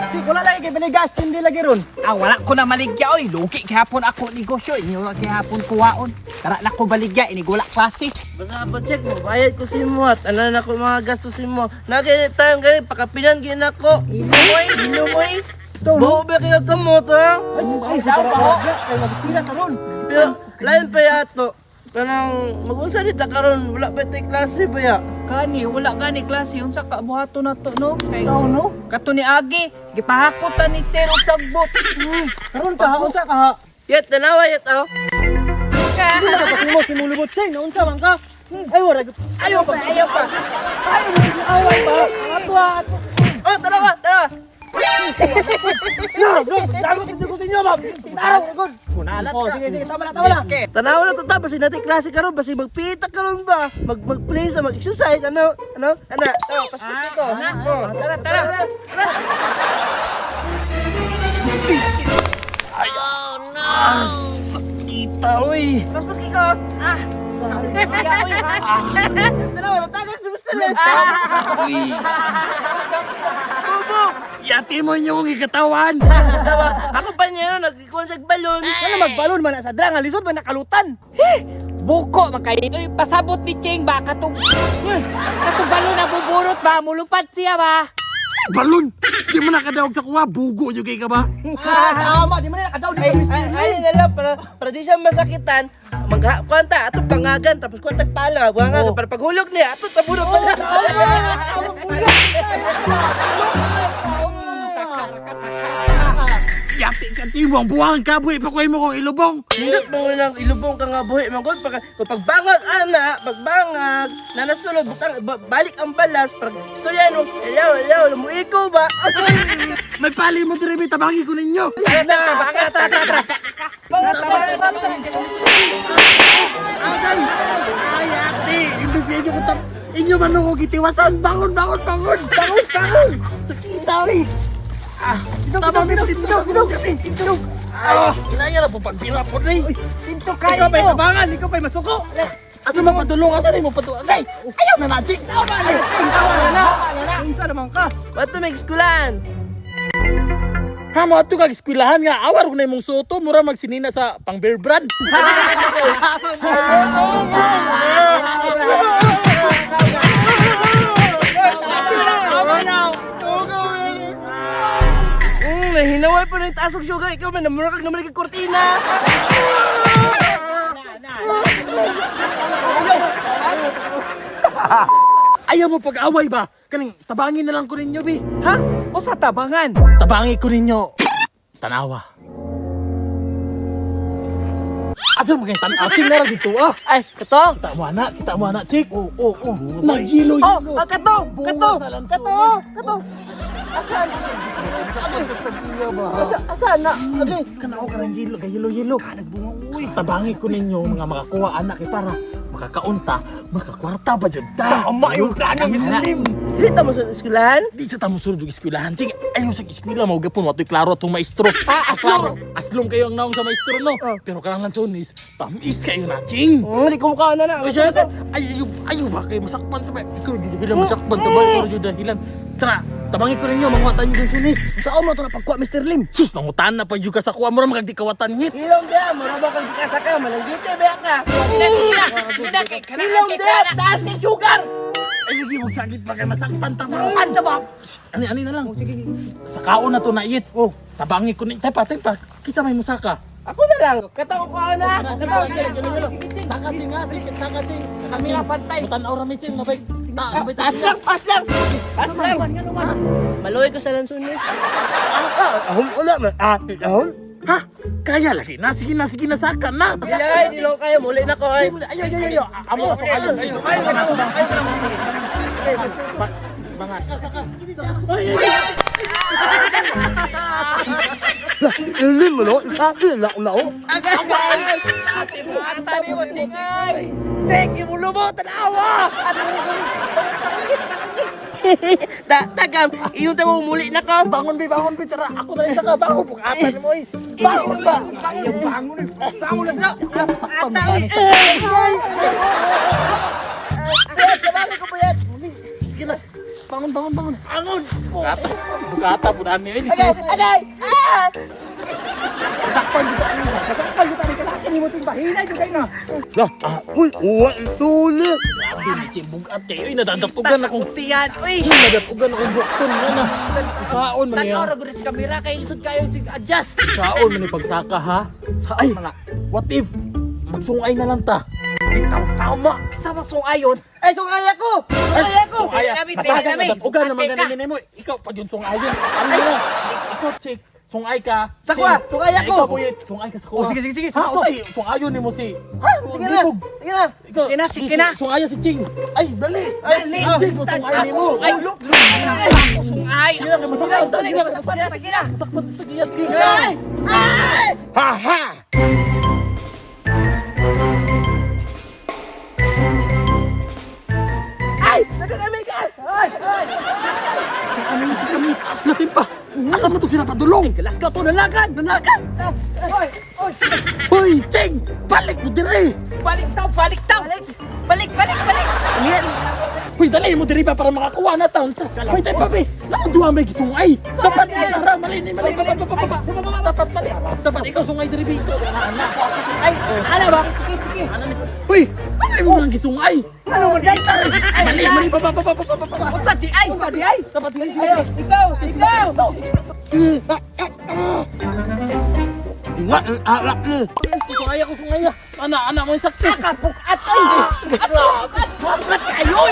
Si wala lagi kay banigas tindi lagi ron. Ah, wala ko na maligya oy. Lugi gihapon ako negosyo. Inyo lang gihapon kuwaon. Tara na ko baligya inig wala klase. Basta pa check mo, bayad ko si mo at ano na ko mga gastos si mo. Na ganit tayo ganit, pakapinan gin ako. Inumoy, inumoy. Buo ba kayo kamot ha? Ay, ay, si para kay magstira karon. Pero lain pa yato. Kanang magunsa dita karon, wala pa tay klase ba ya? Kani wala gani klase unsa ka buhaton na to no? Kay Tao no? kato ni Agi, gipahakotan ni Sir og sagbot. Karon ka ha, unsa ka ha? Yat tanawa yat aw. Hindi na ka mo simulubot sing, naunsa man ka? Ay wala. Ayaw pa, ayaw pa. Ay, away pa. Ato ah, ato. Oh, tanawa, tanawa. No, no, dagot sa ko inyo, ma'am. Taraw, good. Kunalat Oh, sige, sige, tama na, tama na. Okay. Tanawa na to ta, basi natin klase karon, basi magpita karon ba? Mag mag-play sa mag-exercise ano? Ano? Ana, oh, paspas ko. Oh. Tara, tara. Kita oy. Paspas ko. Ah. Kaya, oy, ha? Tanawa na tagak sa basta lang. Bubo. Yati mo inyong ikatawan. Tawa, ako pa niya nagkuhan sa balon. Ano magbalon man na sa drang, lisod man nakalutan. Buko makay oy pasabot ni Cheng ba katong katong balon na buburot ba mulupad siya ba? Balon! Di mo nakadaog sa kuha, bugo yung kay ka ba? Ah, tama, di man na nakadaw Ay, dito. ay, ay, na lang, para di siya masakitan, magha, kwanta, ato pangagan, tapos kwanta pala, buhangan, para paghulog niya, ato tabuno pala. Yati ka, Timo, ang buwang kabuhi, pakuhay mo kong ilubong. Nindot mo lang, ilubong ka nga buhi, manggod, pag, pagbangag, ana, pagbangag, nanasulog, butang, balik ang balas, pag istorya no, ayaw, ayaw, lumuiko ba? May pali mo dire, may tabangi ko ninyo. Tara, tara, tara, tara. Agay! Ay, ate! Imbis na inyo kutat, inyo man nung gitiwasan. Bangon, bangon, bangon! Bangon, bangon! Sakita, oy! Ah, tabang mi pinto, pinto, pinto. Ah, kinaya na po pagbira po ni. Pinto kayo. Ikaw pa'y tabangan, ikaw pa'y masuko. Asa mo padulong, asa rin mo padulong? Agay! Ayaw na na, Jake! Tama na, na. Unsa naman ka? Bato may eskulan. Ha, mo ato kag eskwelahan nga awar ko na imong suoto, mura magsinina sa pang bear brand. Nahinaway pa na yung taas og sugar, ikaw man, namura kag naman kag kortina. Ayaw mo pag-away ba? Kaning tabangin na lang ko ninyo, bi. Ha? O sa tabangan? Tabangi ko ninyo. Tanawa. Asa mo kay tanaw? Ching na ra dito ah. Ay, kato. Kita mo ana, kita mo ana, chik. Oo. Nagyilo Oh, yilo. ah, kato, kato, sa lansones. kato, kato. Asan? Saan kas tag-iya ba? Asa, asan na? Okay. Kanao ka ng yilo, kay yilo yilo. Ka nagbunga uy. Tabangi ko ninyo mga makakuha anak kay para makakaunta, makakwarta ba jud ta. Tama yung plano ni. Dili ta mo sa eskwelahan? Di sa tamo sulod og eskwelahan. Sige, ayaw sa eskwela mao gapon watoy klaro atong maestro. Ah, aslong. Aslong kayo ang naong sa maestro no. Pero kanang lansones, tamis kayo na, ching. Di ko mukha na na. Ay, siya, ay, ayaw, ayaw ba kayo masakpan ta ba? Ikaw jud bilang masakpan ta ba? Ikaw jud dahilan. Tara, tabangi ko ninyo manguha niyo lansones. Saan mo ito napagkuha, Mr. Lim? Sus, nangutan na pa jud ka sa kuha mo ra magdikawatan hit. Ilong biya, mura ba kang dikasa ka, malanggite biya ka. Sige na, sige na, kay kana. Ilong biya, taas ni sugar. Ay, lagi mo sakit ba kay masakpan ta ba? Anta ba? Ani ani na lang. Sa kaon na to na it. Oh, tabangi ko ni. Tepa, tepa. Kinsa may musaka? Ako na lang. Kato ko na. Kato. Saka ching ha, sige, saka ching. Kami na pantay. Tanaw ra mi ching, mabay. Ta, mabay Taas lang, taas lang. Taas lang. Maluwi ko sa lansunis. Ah, ahon wala man. Ah, ahon. Ha? Kaya lagi na, sige na, sige na, saka na. Dili ay, di lang kayo, muli na ko ay. Ay, ay, ay, ay, amo so kayo. Ay, Ilim mo no? Ah, la la o. Agay. Ata ni mo tingay. Check imulubo tanawa. Tagam, iyong tamo muli na ko. Bangon bi, bangon bi, tara. Ako na isa ka, bangon. Bugatan mo eh. Bangon ba? Bangon, bangon. Bangon na. Sakpan mo Ay, ay, Puyat, tabangin ko puyat. Sige na. Bangon, bangon, bangon. Bangon! Bugata po na niyo. Agay, agay! Ah! Sakpan dito ani. Sakpan dito ani kalaki nimo ting bahinay jud kay na. Lah, uy, uwa, tuli. Grabe, ni bugat kayo. Ay, nadadatugan akong... Tiyan, uy. Ay, nadatugan akong bukton. Ano? Saon man niya. Tanaw ra gud sa kamera kay lisod kayo sig adjust. Saon man ni pagsaka, ha? Ay, what if magsungay na lang ta? Bitaw tama. Kinsa man sungayon? Ay, sungay ako! Sungay ako! Sungaya. Dili namin, dili Matagan, namin. nadatugan naman Ate ka. ganin mo. Ikaw, pag yung sungayon. Ano na? Ikaw, chick. Sungay ka. Sa kuha, Ching. sungay ako. Ikaw, Buyit. Sungay ka sa kuha. Oh, sige, sige, sige, Ha, sakto. usay, sungayon ni mo si... Ha? Sige na, sige na. Ikaw, Sige na, sige na. Sungayon si Ching. Ay, dali. Ay, Ay, ah. Ching, sungayon ni mo. Ay, sungay. Sige na, kay masakpan ta. Sige na, kay masakpan. Sige na. Masakpan ta sa giya. Sige. Ay! Ay! Ha, ha! Ay! Nagkakamay ka! Ay, ay. Kami, kami. Natin pa. Asa mo to sila padulong? Galas ka to nalagan. Nanakan. Oy, oy. Hoy, Ching! Balik mo dire! Balik taw, balik taw. Balik, balik, balik. Hoy, dali mo diri ba para makakuha na taon sa. Hoy, tayo papi. Naon duha may gisungay. Dapat ni Sara mali ni mali baba baba baba. Dapat mali. Dapat ikaw sungay diri bi. Ana ko ako sungay. Ana ba? Sige, sige. Hoy, ano mo nang gisungay? Ano man dai? Mali mali baba baba baba baba. Unsa di ay? Di ay. Dapat dili. Ay, ikaw! Ikaw! Nga, ang alak ni. Sungay ako sungay. Ana ana mo sakit. Kapukat ay. Bukat kayo.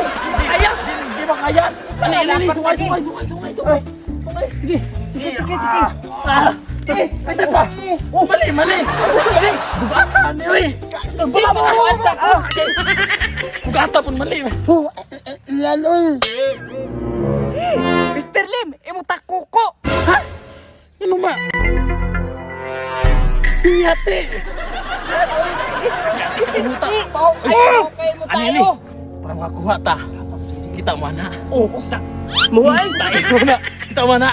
Ayaw. Di ba kaya? Dali dali sungay sungay sungay sungay sungay. Sungay. Sige. Sige, sige, sige. Ah. Eh, pwede pa. Oh, mali mali. Mali. Bugata ni oy. Sige, bukat ako. Bugata pun mali. Oh, yan, oy. Mr. Lim, imo ta kuko. Ha? Ano ma? Hiyate! Pao kayo, kayo mo Ano ini? tayo. Para makakuha ta. Kita mo na. Oh, usa. Muhay! Tayo na. Kita mo na.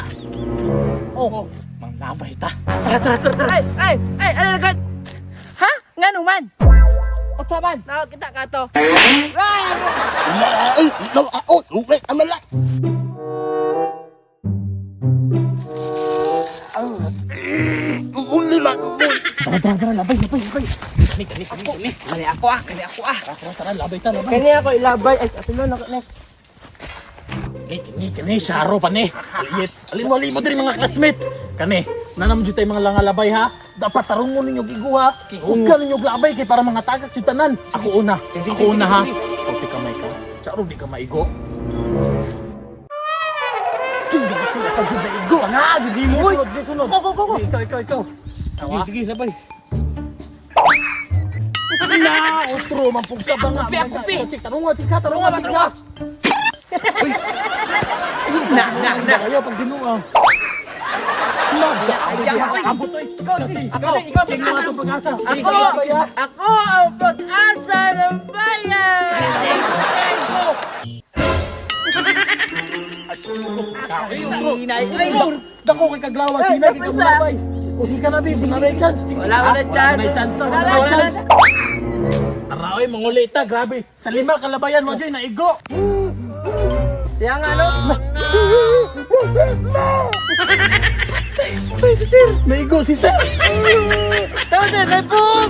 Oh, manglabay ta. Tara, tara, tara, tara. Ay, ay, ay, ano na ka? Ha? Ngano man? Unsa man? Tawag kita ka to. Ay, ikaw, ako, sungay, amala. Uli lang, Tara, tara, tara. Labay, labay, labay. Kani, kani, kani, kani. Kani ako ah, kani ako ah. Tara, tara, labay ta, labay. Kani ako ilabay. Ay, apilo na ko na. Kani, kani, kani. Syaro pa ni. Aliyet. Alin mo, alin mo diri mga classmate. Kani, nanam jud tay mga langalabay ha. Dapat tarungon ninyo giguha. Husga ninyo labay kay para mga tagak jud tanan. Ako una. Ako una ha. Pagti kamay ka. Charo di ka maigo. Tinggal ka jud maigo. Nga, gudi mo. Sunod, sunod. Go, go, go, go. Sige, Ikaw, ikaw, ikaw. Sige, sige, sabay. Na, otro, mampugka ba nga? Ako, pi, ako, pi. Chik, tarunga, chik ka, tarunga, chik ka. Uy. Na, na, na. Kayo, pag binuang. Na, Ayaw, oy. abot, oy. Ikaw, Ching. Ako. Ikaw, Ching, mga itong pag-asa. Ako, ako ang pag-asa ng bayan! Go, go. Sinay. Ay, dako kay kaglawa, sinay kay kamulabay. Usi ka na, babe. Wala na yung chance. Wala ka na chance. Wala na yung chance na. Wala na yung chance. Tara, oy, mangulita. Grabe. Sa lima kalabayan, mo dyan, naigo. Kaya nga, no? Patay si sir. Naigo si sir. Tama sir, may boom!